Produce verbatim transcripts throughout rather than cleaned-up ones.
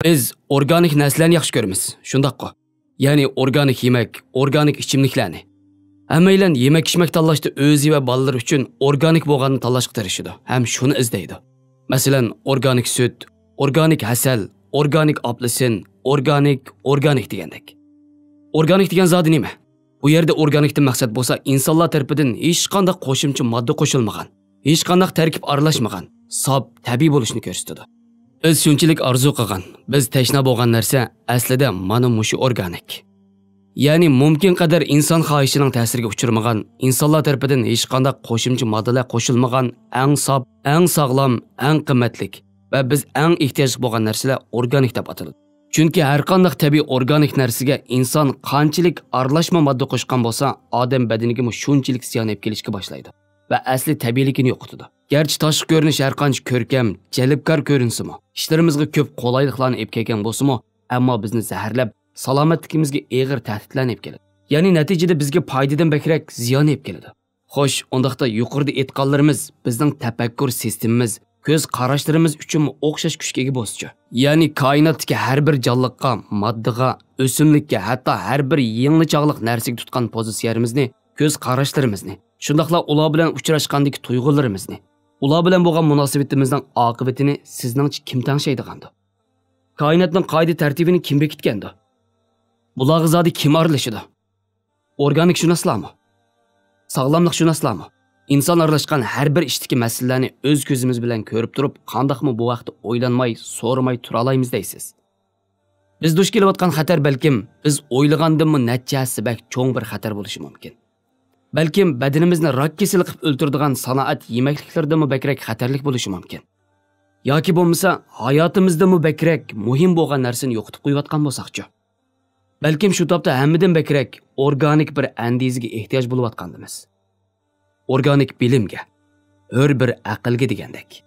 بىز ئورگانىك نەرسىلەرنى ياخشى كۆرىمىز، شۇنداققۇ؟ يەنى ئورگانىك يېمەك، ئورگانىك ئىچىملىكلەرنى. ھەممەيلەن يېمەك-ئىچمەك تاللاشتا ئۆزى ۋە بالىلىرى ئۈچۈن ئورگانىك بولغاننى تاللاشقا تىرىشىدۇ ھەم شۇنى ئىزدەيدۇ. مەسىلەن، ئورگانىك سۈت، ئورگانىك ھەسەل، ئورگانىك ئاپېلسىن، ئورگانىك، ئورگانىك دېگەندەك. ئورگانىك دېگەن زادى نېمە؟ بۇ يەردە ئورگانىكتىن مەقسەت بولسا ئىنسانلار تەرىپىدىن ھېچقانداق قوشۇمچە ماددا قوشۇلمىغان، ھېچقانداق تەركىب ئارىلاشمىغان، ساپ، تەبىئىي بولۇشىنى كۆرسىتىدۇ. بىز شۇنچىلىك ئارزۇ قىلغان، بىز تەشنا بولغان نەرسە ئەسلىدە مانا مۇشۇ ئورگانىك. يەنى مۇمكىن قەدەر ئىنسان خاھىشىنىڭ تەسىرىگە ئۇچرىمىغان، ئىنسانلار تەرىپىدىن ھېچقانداق قوشۇمچە ماددىلار قوشۇلمىغان، ئەڭ ساپ، ئەڭ ساغلام، ئەڭ قىممەتلىك ۋە بىز ئەڭ ئېھتىياجلىق بولغان نەرسىلەر ئورگانىك دەپ ئاتىلىدۇ. چۈنكى ھەرقانداق تەبىئىي ئورگانىك نەرسىگە ئىنسان قانچىلىك ئارىلاشما ماددا قوشقان بولسا، ئادەم بەدىنىگىمۇ شۇنچىلىك زىيان ئېلىپ كېلىشكە باشلايدۇ ۋە ئەسلى تەبىئىيلىكىنى يوقىتىدۇ. گەرچە تاشقى كۆرۈنۈش ھەرقانچە كۆركەم، جەلپكار كۆرۈنسىمۇ، ئىشلىرىمىزغا كۆپ قولايلىقلارنى ئېلىپ كەلگەن بولسىمۇ، ئەمما بىزنى زەھەرلەپ، سالامەتلىكىمىزگە ئېغىر تەھدىتلەرنى ئېلىپ كېلىدۇ. يەنى نەتىجىدە بىزگە پايدىدىن بەكرەك زىيان ئېلىپ كېلىدۇ. خوش، ئۇنداقتا يۇقىرىدا ئېيتقانلىرىمىز بىزنىڭ تەپەككۇر سىستېمىمىز، كۆز قاراشلىرىمىز ئۈچۈنمۇ ئوخشاش كۈچكە ئىگە بولسىچۇ؟ يەنى كائىناتتىكى ھەر بىر جانلىققا، ماددىغا، ئۆسۈملۈككە، ھەتتا ھەر بىر يىڭنە چاغلىق نەرسىگە تۇتقان پوزىتسىيەمىزنى، كۆز قاراشلىرىمىزنى، شۇنداقلا ئۇلار بىلەن ئۇچراشقاندىكى تۇيغۇلىرىمىزنى، ئۇلار بىلەن بولغان مۇناسىۋىتىمىزنىڭ ئاقىۋىتىنى سىزنىڭچە كىم تەڭشەيدىغاندۇ؟ كائىناتنىڭ قائىدە تەرتىپىنى كىم بېكىتكەندۇ؟ بۇلارغا زادى كىم ئارىلىشىدۇ؟ ئورگانىكشۇناسلارمۇ؟ ساغلاملىقشۇناسلارمۇ؟ ئىنسان ئارىلاشقان ھەر بىر ئىشتىكى مەسىلىلەرنى ئۆز كۆزىمىز بىلەن كۆرۈپ تۇرۇپ، قانداقمۇ بۇ ھەقتە ئويلانماي، سورىماي تۇرالايمىز دەيسىز؟ بىز دۇچ كېلىۋاتقان خەتەر بەلكىم بىز ئويلىغاندىنمۇ نەچچە ھەسسە بەك چوڭ بىر خەتەر بولۇشى مۇمكىن. بەلكىم بەدىنىمىزنى راك كېسىلى قىلىپ ئۆلتۈرىدىغان سانائەت يېمەكلىكلىرىدىنمۇ بەكرەك خەتەرلىك بولۇشى مۇمكىن. ياكى بولمىسا ھاياتىمىزدىنمۇ بەكرەك مۇھىم بولغان نەرسىنى يوقىتىپ قويۇۋاتقان بولساقچۇ؟ بەلكىم شۇ تاپتا ھەممىدىن بەكرەك ئورگانىك بىر ئەندىزىگە ئېھتىياج بولۇۋاتقاندىمىز. ئورگانىك بىلىمگە، ھۆر بىر ئەقىلگە دېگەندەك.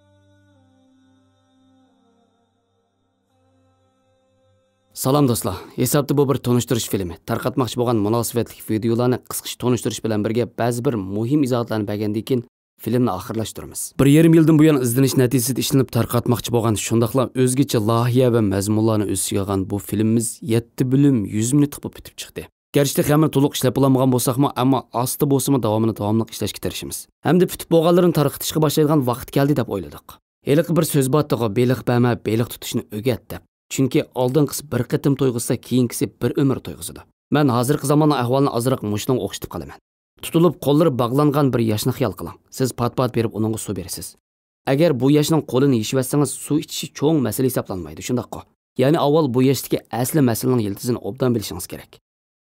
سالام دوستلار، ھېسابتا بۇ بىر تونۇشتۇرۇش فىلىمى. تارقاتماقچى بولغان مۇناسىۋەتلىك ۋىدېئولارنى قىسقىچە تونۇشتۇرۇش بىلەن بىرگە بەزى بىر مۇھىم ئىزاھاتلارنى بەرگەندىن كېيىن فىلىمنى ئاخىرلاشتۇرىمىز. بىر يېرىم يىلدىن بۇيان ئىزدىنىش نەتىجىسىدە ئىشلىنىپ تارقاتماقچى بولغان شۇنداقلا ئۆزگىچە لايىھە ۋە مەزمۇنلارنى ئۆز ئىچىگە ئالغان بۇ فىلىمىمىز يەتتە بۆلۈم يۈز مىنۇتلۇق بولۇپ پۈتۈپ چىقتى. گەرچە تېخى ھەممىنى تولۇق ئىشلەپلا بولمىغان بولساقمۇ، ئەمما ئاستا بولسىمۇ داۋامىنى داۋاملىق ئىشلەشكە تىرىشىمىز. ھەمدە پۈتۈپ بولغانلىرىنى تارقىتىشقا باشلايدىغان ۋاقىت كەلدى دەپ ئويلىدۇق. ھېلىقى بىر سۆز بارتىغۇ، «بېلىق بەرمە، بېلىق تۇتۇشنى ئۆگەت» دەپ. چۈنكى ئالدىنقىسى بىر قېتىم تويغۇزسا، كېيىنكىسى بىر ئۆمۈر تويغۇزىدۇ. مەن ھازىرقى زاماننىڭ ئەھۋالىنى ئازراق مۇشۇنىڭغا ئوخشىتىپ قالىمەن. تۇتۇلۇپ قوللىرى باغلانغان بىر ياشنى خىيال قىلىڭ. سىز پات-پات بېرىپ ئۇنىڭغا سۇ بېرىسىز. ئەگەر بۇ ياشنىڭ قولىنى يېشىۋەتسىڭىز، سۇ ئىچىشى چوڭ مەسىلە ھېسابلانمايدۇ، شۇنداققۇ؟ يەنى ئاۋۋال بۇ ياشتىكى ئەسلى مەسىلىنىڭ يىلتىزىنى ئوبدان بىلىشىڭىز كېرەك.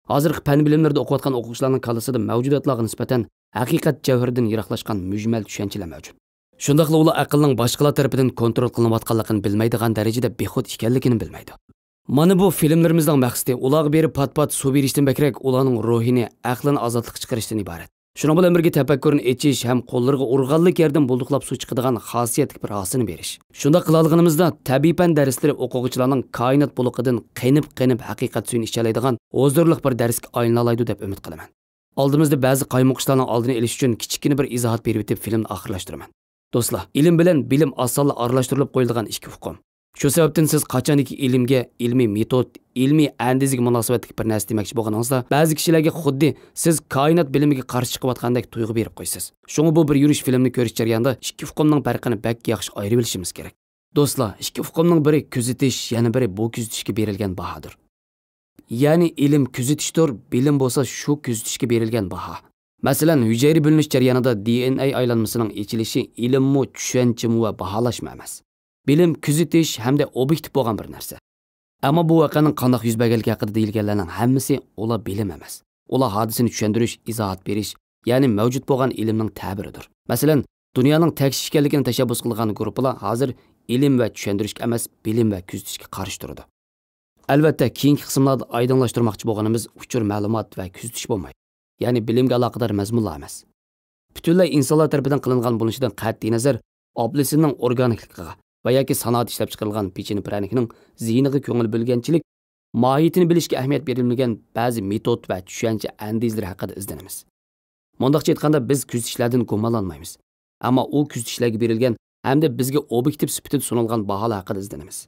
ھازىرقى پەن بىلىملىرىدە ئوقۇۋاتقان ئوقۇغۇچىلارنىڭ كاللىسىدا مەۋجۇداتلارغا نىسبەتەن ھەقىقەت جەۋھىرىدىن يىراقلاشقان مۈجمەل چۈشەنچىلەر مەۋجۇت. شۇنداقلا ئۇلار ئەقىلنىڭ باشقىلار تەرىپىدىن كونترول قىلىنىۋاتقانلىقىنى بىلمەيدىغان دەرىجىدە بىخۇد ئىكەنلىكىنى بىلمەيدۇ. مانا بۇ فىلىملىرىمىزنىڭ مەقسىتى ئۇلارغا بېرىپ پات-پات سۇ بېرىشتىن بەكرەك ئۇلارنىڭ روھىنى، ئەقلىنى ئازادلىققا چىقىرىشتىن ئىبارەت. شۇنىڭ بىلەن بىرگە تەپەككۇرىنى ئېچىش ھەم قوللىرىغا ئۇرغانلىك يەردىن بۇلدۇقلاپ سۇ چىقىدىغان خاسىيەتلىك بىر ھاسىنى بېرىش. شۇنداق قىلالىغىنىمىزدا تەبىئىي پەن دەرسلىرى ئوقۇغۇچىلارنىڭ كائىنات بۇلىقىدىن قېنىپ-قېنىپ ھەقىقەت سۈيىنى ئىچەلەيدىغان ھۇزۇرلۇق بىر دەرسكە ئايلىنالايدۇ دەپ ئۈمىد قىلىمەن. ئالدىمىزدا بەزى قايمۇقۇشلارنىڭ ئالدىنى ئېلىش ئۈچۈن كىچىككىنە بىر ئىزاھات بېرىۋېتىپ فىلىمنى ئاخىرلاشتۇرىمەن. دوستلار، ئىلىم بىلەن بىلىم ئاسانلا ئارىلاشتۇرۇلۇپ قويۇلىدىغان ئىككى ئۇقۇم. شۇ سەۋەبتىن سىز قاچانكى ئىلىمگە، ئىلمىي مېتود، ئىلمىي ئەندىزىگە مۇناسىۋەتلىك بىر نەرسە دېمەكچى بولغىنىڭىزدا، بەزى كىشىلەرگە خۇددى سىز كائىنات بىلىمىگە قارشى چىقىۋاتقاندەك تۇيغۇ بېرىپ قويىسىز. شۇڭا بۇ بىر يۈرۈش فىلىمنى كۆرۈش جەريانىدا ئىككى ئۇقۇمنىڭ پەرقىنى بەك ياخشى ئايرىۋېلىشىمىز كېرەك. دوستلار، ئىككى ئۇقۇمنىڭ بىرى كۆزىتىش، يەنە بىرى بۇ كۆزىتىشكە بېرىلگەن باھادۇر. يەنى ئىلىم كۆزىتىشتۇر، بىلىم بولسا شۇ كۆزىتىشكە بېرىلگەن باھا. مەسىلەن، ھۈجەيرە بۆلۈنۈش جەريانىدا دى ئېن ئەي ئايلانمىسىنىڭ ئېچىلىشى ئىلىممۇ، چۈشەنچىمۇ ۋە باھالاشمۇ ئەمەس. بىلىم كۆزىتىش ھەمدە ئوبيېكتىپ بولغان بىر نەرسە. ئەمما بۇ ۋەقەنىڭ قانداق يۈز بەرگەنلىكى ھەققىدە دېيىلگەنلەرنىڭ ھەممىسى ئۇلار بىلىم ئەمەس. ئۇلار ھادىسىنى چۈشەندۈرۈش، ئىزاھات بېرىش، يەنى مەۋجۇت بولغان ئىلىمنىڭ تەبىرىدۇر. مەسىلەن، دۇنيانىڭ تەكشى ئىكەنلىكىنى تەشەببۇس قىلىدىغان گۇرۇپپىلار ھازىر ئىلىم ۋە چۈشەندۈرۈشكە ئەمەس، بىلىم ۋە كۆزىتىشكە قارشى تۇرىدۇ. ئەلۋەتتە، كېيىنكى قىسىملاردا ئايدىڭلاشتۇرماقچى بولغىنىمىز ئۇچۇر مەلۇمات ۋە كۆزىتىش بولمايدۇ. يەنى بىلىمگە ئالاقىدار مەزمۇنلار ئەمەس. پۈتۈنلەي ئىنسانلار تەرىپىدىن قىلىنغان بولۇشىدىن قەتئىينەزەر، ئاپېلسىننىڭ ئورگانىكلىقىغا ۋە ياكى سانائەتتە ئىشلەپچىقىرىلغان پېچىنە پىرەنىكنىڭ زىيىنىغا كۆڭۈل بۆلگەنچىلىك، ماھىيىتىنى بىلىشكە ئەھمىيەت بېرىلمىگەن بەزى مېتود ۋە چۈشەنچە ئەندىزىلىرى ھەققىدە ئىزدىنىمىز. مۇنداقچە ئېيتقاندا، بىز كۆزىتىشلەردىن گۇمانلانمايمىز. ئەمما ئۇ كۆزىتىشلەرگە بېرىلگەن ھەمدە بىزگە ئوبيېكتىپ سۈپىتىدە سۇنۇلغان باھالار ھەققىدە ئىزدىنىمىز.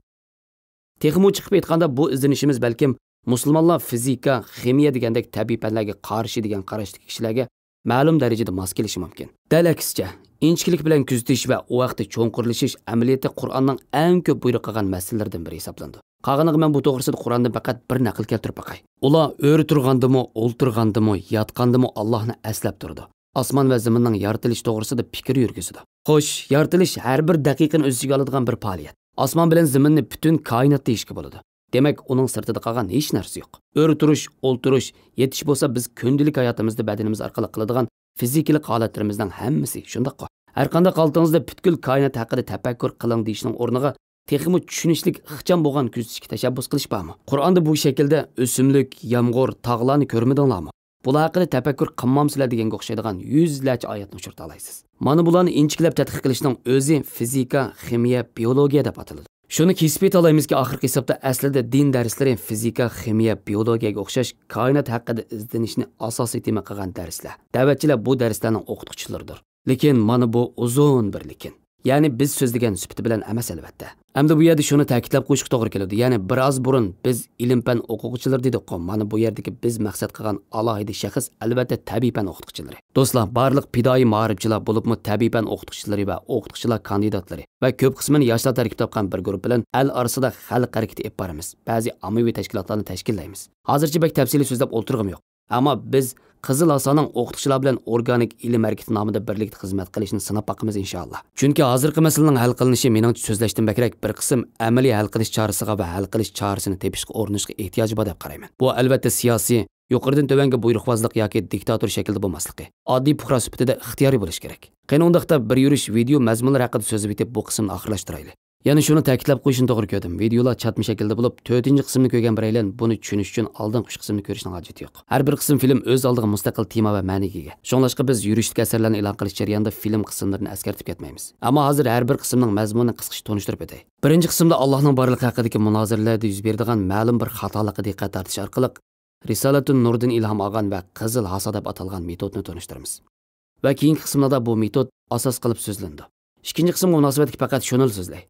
تېخىمۇ چىقىپ ئېيتقاندا، بۇ ئىزدىنىشىمىز بەلكىم مۇسۇلمانلار فىزىكا، خىمىيە دېگەندەك تەبىئىي پەنلەرگە قارشى دېگەن قاراشتىكى كىشىلەرگە مەلۇم دەرىجىدە ماس كېلىشى مۇمكىن. دەل ئەكسىچە، ئىنچىكىلىك بىلەن كۆزىتىش ۋە ئۇ ھەقتە چوڭقۇرلىشىش ئەمەلىيەتتە قۇرئاننىڭ ئەڭ كۆپ بۇيرۇق قىلغان مەسىلىلىرىدىن بىرى ھېسابلىنىدۇ. قالغىنىغا مەن بۇ توغرىسىدا قۇرئاندىن پەقەت بىر نەقىل كەلتۈرۈپ باقاي. ئۇلار ئۆرە تۇرغاندىمۇ، ئولتۇرغاندىمۇ، ياتقاندىمۇ ئاللاھنى ئەسلەپ تۇرىدۇ. ئاسمان ۋە زېمىننىڭ يارىتىلىشى توغرىسىدا پىكىر يۈرگۈزىدۇ. خوش، يارىتىلىش ھەر بىر دەقىقىنى ئۆز ئىچىگە ئالىدىغان بىر پائالىيەت. ئاسمان بىلەن زېمىننى پۈتۈن كائىنات دېيىشكە بولىدۇ. دېمەك، ئۇنىڭ سىرتىدا قالغان ھېچ نەرسە يوق. ئۆرە تۇرۇش، ئولتۇرۇش، يېتىش بولسا بىز كۈندىلىك ھاياتىمىزدا بەدىنىمىز ئارقىلىق قىلىدىغان فىزىكىلىق ھالەتلىرىمىزنىڭ ھەممىسى، شۇنداققۇ؟ ھەرقانداق ھالىتىڭىزدە پۈتكۈل كائىنات ھەققىدە تەپەككۇر قىلىڭ دېيىشنىڭ ئورنىغا تېخىمۇ چۈشىنىشلىك، ئىخچام بولغان كۆزىتىشكە تەشەببۇس قىلىش بارمۇ؟ قۇرئاندا بۇ شەكىلدە ئۆسۈملۈك، يامغۇر، تاغلارنى كۆرمىدىڭلارمۇ؟ بۇلار ھەققىدە تەپەككۇر قىلمامسىلەر دېگەنگە ئوخشايدىغان يۈزلەرچە ئايەتنى ئۇچرىتالايسىز. مانا بۇلارنى ئىنچىكىلەپ تەتقىق قىلىشنىڭ ئۆزى فىزىكا، خىمىيە، بىئولوگىيە دەپ ئاتىلىدۇ. شۇنى كېسىپ ئېيتالايمىزكى، ئاخىرقى ھېسابتا ئەسلىدە دىن دەرسلىرى فىزىكا، خىمىيە، بىئولوگىيەگە ئوخشاش كائىنات ھەققىدە ئىزدىنىشنى ئاساسىي تېما قىلغان دەرسلەر. دەۋەتچىلەر بۇ دەرسلەرنىڭ ئوقۇتقۇچىلىرىدۇر. لېكىن مانا بۇ ئۇزۇن بىر لېكىن. يەنى بىز سۆزلىگەن سۈپىتى بىلەن ئەمەس، ئەلۋەتتە. ئەمدى بۇ يەردە شۇنى تەكىتلەپ قويۇشقا توغرا كېلىدۇ. يەنى بىر ئاز بۇرۇن بىز ئىلىم-پەن ئوقۇغۇچىلىرى دېدۇققۇ. مانا بۇ يەردىكى بىز مەقسەت قىلغان ئالاھىدە شەخس، ئەلۋەتتە، تەبىئىي پەن ئوقۇتقۇچىلىرى. دوستلار، بارلىق پىدائىي مائارىپچىلار، بولۇپمۇ تەبىئىي پەن ئوقۇتقۇچىلىرى ۋە ئوقۇتقۇچىلار كاندىداتلىرى ۋە كۆپ قىسمىنى ياشلار تەركىب تاپقان بىر گۇرۇپپا بىلەن ئەل ئارىسىدا خەلق ھەرىكىتى ئېلىپ بارىمىز، بەزى ئاممىۋى تەشكىلاتلارنى تەشكىللەيمىز. ھازىرچە بەك تەپسىلىي سۆزلەپ ئولتۇرغۇم يوق. ئەمما بىز قىزىل ھاسانىڭ ئوقۇتقۇچىلار بىلەن ئورگانىك ئىلىم ھەرىكىتى نامىدا بىرلىكتە خىزمەت قىلىشنى سىناپ باقىمىز، ئىنشائاللا. چۈنكى ھازىرقى مەسىلىنىڭ ھەل قىلىنىشى، مېنىڭچە، سۆزلەشتىن بەكرەك بىر قىسىم ئەمەلىي ھەل قىلىش چارىسىغا ۋە ھەل قىلىش چارىسىنى تېپىشقا ئۇرۇنۇشقا ئېھتىياجى بار دەپ قارايمەن. بۇ، ئەلۋەتتە، سىياسىي، يۇقىرىدىن تۆۋەنگە بۇيرۇقۋازلىق ياكى دىكتاتور شەكلىدە بولماسلىقى، ئاددىي پۇقرا سۈپىتىدە ئىختىيارىي بولۇشى كېرەك. قېنى، ئۇنداقتا بىر يۈرۈش ۋىدېئو مەزمۇنلىرى ھەققىدە سۆزلىۋېتىپ، بۇ قىسىمنى ئاخىرلاشتۇرايلى. يەنە شۇنى تەكىتلەپ قويۇشنى توغرا كۆردۈم. ۋىدېئولار چاتما شەكىلدە بولۇپ، تۆتىنچى قىسىمنى كۆرگەن بىرەيلەن بۇنى چۈشىنىش ئۈچۈن ئالدىنقى ئۈچ قىسىمنى كۆرۈشنىڭ ھاجىتى يوق. ھەر بىر قىسىم فىلىم ئۆز ئالدىغا مۇستەقىل تېما ۋە مەنىگە ئىگە. شۇڭلاشقا بىز يۈرۈشلۈك ئەسەرلەرنى ئېلان قىلىش جەريانىدا فىلىم قىسىملىرىنى ئەسكەرتىپ كەتمەيمىز. ئەمما ھازىر ھەر بىر قىسىمنىڭ مەزمۇنىنى قىسقىچە تونۇشتۇرۇپ ئۆتەي. بىرىنچى قىسىمدا ئاللاھنىڭ بارلىقى ھەققىدىكى مۇنازىرىلەردە يۈز بېرىدىغان مەلۇم بىر خاتالىققا دىققەت تارتىش ئارقىلىق، رىسالەتۇن نۇردىن ئىلھام ئالغان ۋە قىزىل ھاسا دەپ ئاتالغان مېتودنى تونۇشتۇرىمىز. ۋە كېيىنكى قىسىملاردا بۇ مېتود ئاساس قىلىپ سۆزلىنىدۇ. ئىككىنچى قىسىمغا مۇناسىۋەتلىك پەقەت شۇنىلا سۆزلەي.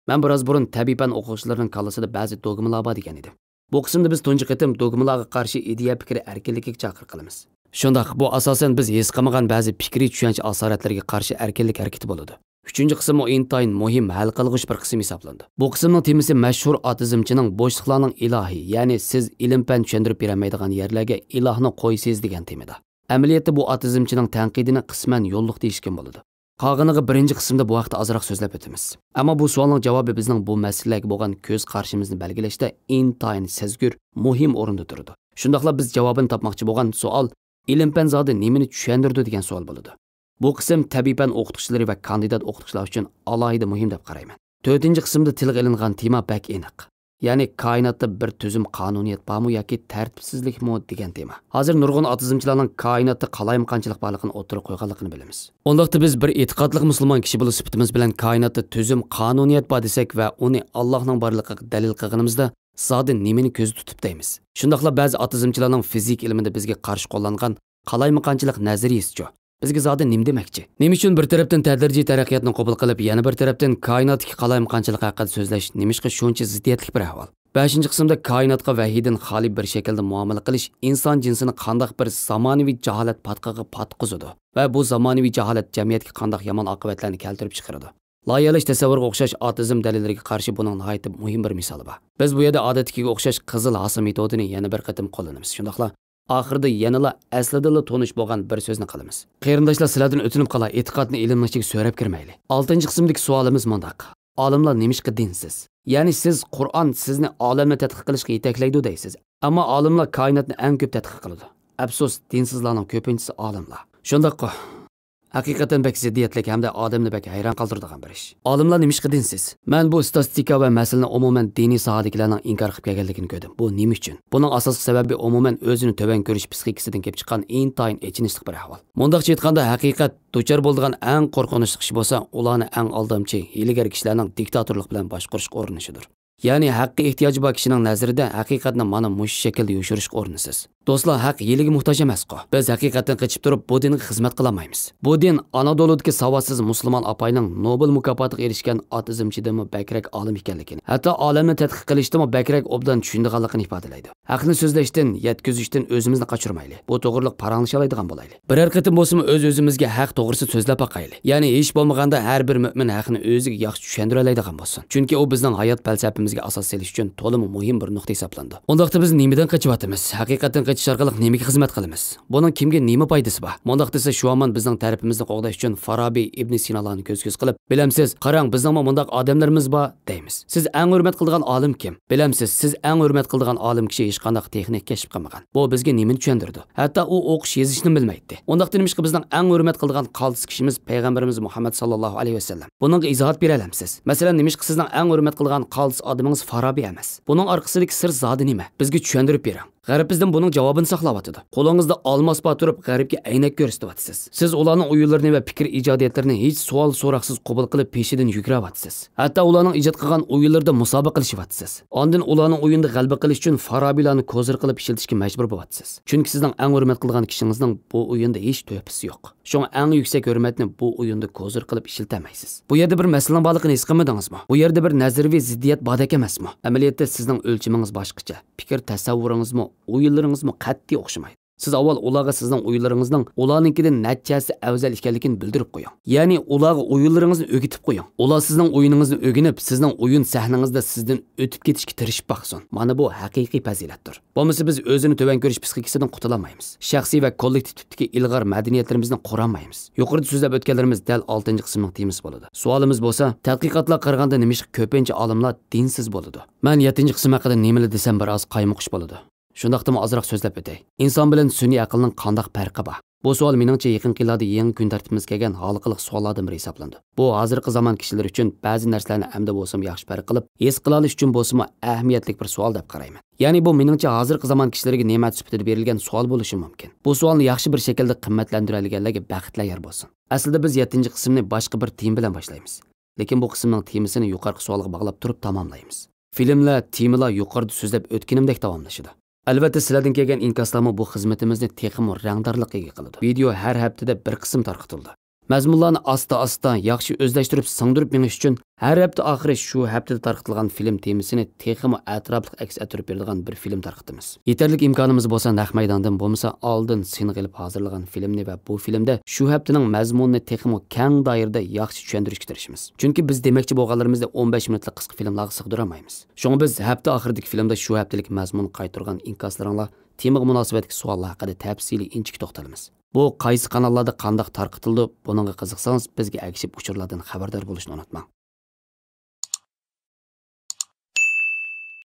مەن بىراز بۇرۇن تەبىئىي پەن ئوقۇغۇچىلىرىنىڭ كاللىسىدا بەزى دوگمىلار بار دېگەن ئىدىم. بۇ قىسىمدا بىز تۇنجى قېتىم دوگمىلارغا قارشى ئىدىيە پىكرى ئەركىنلىكىگە چاقىرىق قىلىمىز. شۇنداق، بۇ ئاساسەن بىز ھېس قىلمىغان بەزى پىكرىي چۈشەنچە ئاسارەتلىرىگە قارشى ئەركىنلىك ھەرىكىتى بولىدۇ. ئۈچىنچى قىسىممۇ ئىنتايىن مۇھىم، ھەل قىلغۇچ بىر قىسىم ھېسابلىنىدۇ. بۇ قىسىمنىڭ تېمىسى مەشھۇر ئاتېزمچىنىڭ بوشلۇقلارنىڭ ئىلاھى، يەنى سىز ئىلىم-پەن چۈشەندۈرۈپ بېرەلمەيدىغان يەرلەرگە ئىلاھنى قويىسىز دېگەن تېمىدا. ئەمەلىيەتتە بۇ ئاتېزمچىنىڭ تەنقىدىنى قىسمەن يوللۇق دېيىشكىمۇ بولىدۇ. قالغىنىغا بىرىنچى قىسىمدا بۇ ھەقتە ئازراق سۆزلەپ ئۆتىمىز. ئەمما بۇ سوئالنىڭ جاۋابى بىزنىڭ بۇ مەسىلىلەرگە بولغان كۆز قارىشىمىزنى بەلگىلەشتە ئىنتايىن سەزگۈر، مۇھىم ئورۇندا تۇرىدۇ. شۇنداقلا بىز جاۋابىنى تاپماقچى بولغان سوئال، ئىلىم-پەن زادى نېمىنى چۈشەندۈرىدۇ دېگەن سوئال بولىدۇ. بۇ قىسىم تەبىئىي پەن ئوقۇتقۇچىلىرى ۋە كاندىدات ئوقۇتقۇچىلار ئۈچۈن ئالاھىدە مۇھىم دەپ قارايمەن. تۆتىنچى قىسىمدا تىلغا ئېلىنغان تېما بەك ئېنىق. يەنى كائىناتتا بىر تۈزۈم قانۇنىيەت بارمۇ ياكى تەرتىپسىزلىكمۇ دېگەن تېما. ھازىر نۇرغۇن ئاتېزمچىلارنىڭ كائىناتتا قالايمىقانچىلىق بارلىقىنى ئوتتۇرىغا قويغانلىقىنى بىلىمىز. ئۇنداقتا بىز بىر ئېتىقادلىق مۇسۇلمان كىشى بولۇش سۈپىتىمىز بىلەن كائىناتتا تۈزۈم قانۇنىيەت بار دېسەك ۋە ئۇنى ئاللاھنىڭ بارلىقىغا دەلىل قىلغىنىمىزدا، زادى نېمىنى كۆزدە تۇتۇپ دەيمىز؟ شۇنداقلا بەزى ئاتېزمچىلارنىڭ فىزىكا ئىلمىدا بىزگە قارشى قوللانغان قالايمىقانچىلىق نەزەرىيىسىچۇ؟ بىزگە زادى نېمە دېمەكچى؟ نېمە ئۈچۈن بىر تەرەپتىن تەدرىجىي تەرەققىياتنى قوبۇل قىلىپ، يەنە بىر تەرەپتىن كائىناتتىكى قالايمىقانچىلىق ھەققىدە سۆزلەش نېمىشقا شۇنچە زىددىيەتلىك بىر ئەھۋال؟ بەشىنچى قىسىمدا كائىناتقا ۋەھىيدىن خالىي بىر شەكىلدە مۇئامىلە قىلىش ئىنسان جىنسىنى قانداق بىر زامانىۋى جاھالەت پاتقىقىغا پاتقۇزىدۇ ۋە بۇ زامانىۋى جاھالەت جەمئىيەتكە قانداق يامان ئاقىۋەتلەرنى كەلتۈرۈپ چىقىرىدۇ؟ لايىھەلەش تەسەۋۋۇرىغا ئوخشاش ئاتېزم دەلىللىرىگە قارشى بۇنىڭ ناھايىتى مۇھىم بىر مىسالى بار. بىز بۇ يەردە ئادەتتىكىگە ئوخشاش قىزىل ھاسا مېتودىنى يەنە بىر قېتىم قوللىنىمىز. شۇنداقلا ئاخىرىدا يەنىلا ئەسلىدىنلا تونۇش بولغان بىر سۆزنى قىلىمىز. قېرىنداشلار، سىلەردىن ئۆتۈنۈپ قالاي، ئېتىقادنى ئىلىمنىڭ ئىچىگە سۆرەپ كىرمەيلى. ئالتىنچى قىسىمدىكى سوئالىمىز مۇنداق. ئالىملار نېمىشقا دىنسىز؟ يەنى سىز قۇرئان سىزنى ئالەمنى تەتقىق قىلىشقا يېتەكلەيدۇ دەيسىز. ئەمما ئالىملار كائىناتنى ئەڭ كۆپ تەتقىق قىلىدۇ. ئەپسۇس، دىنسىزلارنىڭ كۆپىنچىسى ئالىملار. شۇنداققۇ؟ ھەقىقەتەن بەك زىددىيەتلىك ھەمدە ئادەمنى بەك ھەيران قالدۇرىدىغان بىر ئىش. ئالىملار نېمىشقا دىنسىز؟ مەن بۇ ئىستاتىستىكا ۋە مەسىلىنى ئومۇمەن دىنىي ساھەدىكىلەرنىڭ ئىنكار قىلىپ كەلگەنلىكىنى كۆردۈم. بۇ نېمە ئۈچۈن؟ بۇنىڭ ئاساسلىق سەۋەبى ئومۇمەن ئۆزىنى تۆۋەن كۆرۈش پسىخىكىسىدىن كېلىپ چىققان ئىنتايىن ئېچىنىشلىق بىر ئەھۋال. مۇنداقچە ئېيتقاندا، ھەقىقەت دۇچار بولىدىغان ئەڭ قورقۇنچلۇق ئىش بولسا، ئۇلارنى ئەڭ ئالدامچى، ھىيلىگەر كىشىلەرنىڭ دىكتاتورلۇق بىلەن باشقۇرۇشقا ئۇرۇنۇشىدۇر. يەنى ھەققە ئېھتىياجى بار كىشىنىڭ نەزىرىدە ھەقىقەتنى مانا مۇشۇ شەكىلدە يوشۇرۇشقا ئۇرۇنىسىز. دوستلار، ھەق ھىيلىگە موھتاج ئەمەسقۇ. بىز ھەقىقەتتىن قېچىپ تۇرۇپ، بۇ دىنغا خىزمەت قىلالمايمىز. بۇ دىن ئانادولۇدىكى ساۋاتسىز مۇسۇلمان ئاپاينىڭ نوبېل مۇكاپاتىغا ئېرىشكەن ئات ئىزمچىدىنمۇ بەكرەك ئالىم ئىكەنلىكىنى، ھەتتا ئالەمنى تەتقىق قىلىشتىنمۇ بەكرەك ئوبدان چۈشىنىدىغانلىقىنى ئىپادىلەيدۇ. ھەقنى سۆزلەشتىن، يەتكۈزۈشتىن ئۆزىمىزنى قاچۇرمايلى. بۇ توغرىلىق پاراڭلىشالايدىغان بولايلى. بىرەر قېتىم بولسىمۇ ئۆز-ئۆزىمىزگە ھەق توغرىسىدا سۆزلەپ باقايلى. يەنى ھېچ بولمىغاندا ھەر بىر مۆمىن ھەقنى ئۆزىگە ياخشى چۈشەندۈرەلەيدىغان بولسۇن. چۈنكى ئۇ بىزنىڭ ھايات پەلسەپىمىزگە ئاساس سېلىش ئۈچۈن تولىمۇ مۇھىم بىر نۇقتا ھېسابلىنىدۇ. ئۇنداقتا بىز نېمىدىن قېچىۋاتىمىز؟ ھەقىقەتتىن قېچىش ئارقىلىق نېمىگە خىزمەت قىلىمىز؟ بۇنىڭ كىمگە نېمە پايدىسى بار؟ مۇنداق دېسە، شۇ ھامان بىزنىڭ تەرىپىمىزنى قوغداش ئۈچۈن فارابى، ئىبنى سىنالارنى كۆز-كۆز قىلىپ، بىلەمسىز، قاراڭ، بىزنىڭمۇ مۇنداق ئادەملىرىمىز بار، دەيمىز. سىز ئەڭ ھۆرمەت قىلىدىغان ئالىم كىم؟ بىلەمسىز، سىز ئەڭ ھۆرمەت قىلىدىغان ئالىم كىشى ھېچقانداق تېخنىكا كەشىپ قىلمىغان. بۇ بىزگە نېمىنى چۈشەندۈرىدۇ؟ ھەتتا ئۇ ئوقۇش يېزىشنى بىلمەيتتى. ئۇنداقتا نېمىشقا بىزنىڭ ئەڭ ھۆرمەت قىلىدىغان قالتىس كىشىمىز پەيغەمبىرىمىز مۇھەممەد ساللاللاھۇ ئەلەيھى ۋەسەللەم؟ بۇنىڭغا ئىزاھات بېرەلەمسىز؟ مەسىلەن، نېمىشقا سىزنىڭ ئەڭ ھۆرمەت قىلىدىغان قالتىس ئادىمىڭىز فارابى ئەمەس؟ بۇنىڭ ئارقىسىدىكى سىر زادى نېمە؟ بىزگە چۈشەندۈرۈپ بېرىڭ. غەرب بىزدىن بۇنىڭ جاۋابىنى ساقلاۋاتىدۇ. قولىڭىزدا ئالماس بار تۇرۇپ، غەربكە ئەينەك كۆرسىتىۋاتىسىز. سىز ئۇلارنىڭ ئويۇنلىرىنى ۋە پىكىر ئىجادىيەتلىرىنى ھېچ سوئال-سوراقسىز قوبۇل قىلىپ، پېشىدىن يۈگۈرۈۋاتىسىز. ھەتتا ئۇلارنىڭ ئىجاد قىلغان ئويۇنلىرىدا مۇسابىقىلىشىۋاتىسىز. ئاندىن ئۇلارنىڭ ئويۇنىدا غەلىبە قىلىش ئۈچۈن فارابىلارنى كوزىر قىلىپ ئىشلىتىشكە مەجبۇر بولۇۋاتىسىز. چۈنكى سىزنىڭ ئەڭ ھۆرمەت قىلىدىغان كىشىڭىزنىڭ بۇ ئويۇندا ھېچ تۆھپىسى يوق. شۇڭا ئەڭ يۈكسەك ھۆرمەتنى بۇ ئويۇندا كوزىر قىلىپ ئىشلىتەلمەيسىز. بۇ يەردە بىر مەسىلىنىڭ بارلىقىنى ھېس قىلمىدىڭىزمۇ؟ بۇ يەردە بىر نەزەرىيىۋى زىددىيەت باردەك ئەمەسمۇ؟ ئەمەلىيەتتە سىزنىڭ ئۆلچىمىڭىز باشقىچە. پىكىر تەسەۋۋۇرىڭىزمۇ، ئويۇنلىرىڭىزمۇ قەتئىي ئوخشىمايدۇ. سىز ئاۋۋال ئۇلارغا سىزنىڭ ئويۇنلىرىڭىزنىڭ ئۇلارنىڭكىدىن نەچچە ھەسسە ئەۋزەل ئىكەنلىكىنى بىلدۈرۈپ قويۇڭ. يەنى ئۇلارغا ئويۇنلىرىڭىزنى ئۆگىتىپ قويۇڭ. ئۇلار سىزنىڭ ئويۇنىڭىزنى ئۆگىنىپ، سىزنىڭ ئويۇن سەھنىڭىزدە سىزدىن ئۆتۈپ كېتىشكە تىرىشىپ باقسۇن. مانا بۇ ھەقىقىي پەزىلەتتۇر. بولمىسا بىز ئۆزىنى تۆۋەن كۆرۈش پىسخىكىسىدىن قۇتۇلالمايمىز. شەخسىي ۋە كوللېكتىپ تىپتىكى ئىلغار مەدەنىيەتلىرىمىزنى قۇرالمايمىز. يۇقىرىدا سۆزلەپ ئۆتكەنلىرىمىز دەل ئالتىنچى قىسىمنىڭ تېمىسى بولىدۇ. سوئالىمىز بولسا، تەتقىقاتلارغا قارىغاندا نېمىشقا كۆپىنچە ئالىملار دىنسىز بولىدۇ؟ مەن يەتتىنچى قىسىم ھەققىدە نېمىلا دېسەم، بىر ئاز قايمۇقۇش بولىدۇ. شۇنداقتىمۇ ئازراق سۆزلەپ ئۆتەي. ئىنسان بىلەن سۈنئىي ئەقىلنىڭ قانداق پەرقى بار؟ بۇ سوئال مېنىڭچە يېقىنقى يىللاردا يېڭى كۈن تەرتىپىمىزگە كەلگەن ھالقىلىق سوئاللاردىن بىرى ھېسابلىنىدۇ. بۇ ھازىرقى زامان كىشىلىرى ئۈچۈن بەزى نەرسىلەرنى ئەمدى بولسىمۇ ياخشى پەرق قىلىپ، ھېس قىلالىش ئۈچۈن بولسىمۇ ئەھمىيەتلىك بىر سوئال دەپ قارايمەن. يەنى بۇ مېنىڭچە ھازىرقى زامان كىشىلىرىگە نېمەت سۈپىتىدە بېرىلگەن سوئال بولۇشى مۇمكىن. بۇ سوئالنى ياخشى بىر شەكىلدە قىممەتلەندۈرەلىگەنلەرگە بەختلەر يار بولسۇن. ئەسلىدە بىز يەتتىنچى قىسىمنى باشقا بىر تېما بىلەن باشلايمىز. لېكىن بۇ قىسىمنىڭ تېمىسىنى يۇقىرىقى سوئالغا باغلاپ تۇرۇپ تاماملايمىز. فىلىملەر، تېمىلار يۇقىرىدا سۆزلەپ ئۆتكىنىمدەك داۋاملىشىدۇ. ئەلۋەتتە، سىلەردىن كەلگەن ئىنكاسلارمۇ بۇ خىزمىتىمىزنى تېخىمۇ رەڭدارلىققا ئىگە قىلىدۇ. ۋىدېئو ھەر ھەپتىدە بىر قىسىم تارقىتىلىدۇ. مەزمۇنلارنى ئاستا-ئاستا ياخشى ئۆزلەشتۈرۈپ، سىڭدۈرۈپ مېڭىش ئۈچۈن ھەر ھەپتە ئاخىرى شۇ ھەپتىدە تارقىتىلغان فىلىم تېمىسىنى تېخىمۇ ئەتراپلىق ئەكس ئەتتۈرۈپ بېرىدىغان بىر فىلىم تارقىتىمىز. يېتەرلىك ئىمكانىمىز بولسا نەق مەيداندىن بولمىسا ئالدىن سىنغا ئېلىپ ھازىرلىغان فىلىمنى ۋە بۇ فىلىمدە شۇ ھەپتىنىڭ مەزمۇنىنى تېخىمۇ كەڭ دائىرىدە ياخشى چۈشەندۈرۈشكە تىرىشىمىز. چۈنكى بىز دېمەكچى بولغانلىرىمىزنى ئون بەش مىنۇتلۇق قىسقا فىلىملارغا سىغدۇرالمايمىز. شۇڭا بىز ھەپتە ئاخىرىدىكى فىلىمدا شۇ ھەپتىلىك مەزمۇنغا قايتۇرغان ئىنكاسلىرىڭلار، تېمىغا مۇناسىۋەتلىك سوئاللار ھەققىدە تەپسىلىي ئىنچىكە توختىلىمىز. بۇ قايسى قاناللاردا قانداق تارقىتىلىدۇ، بۇنىڭغا قىزىقسىڭىز، بىزگە ئەگىشىپ ئۇچۇرلاردىن خەۋەردار بولۇشنى ئۇنتۇماڭ.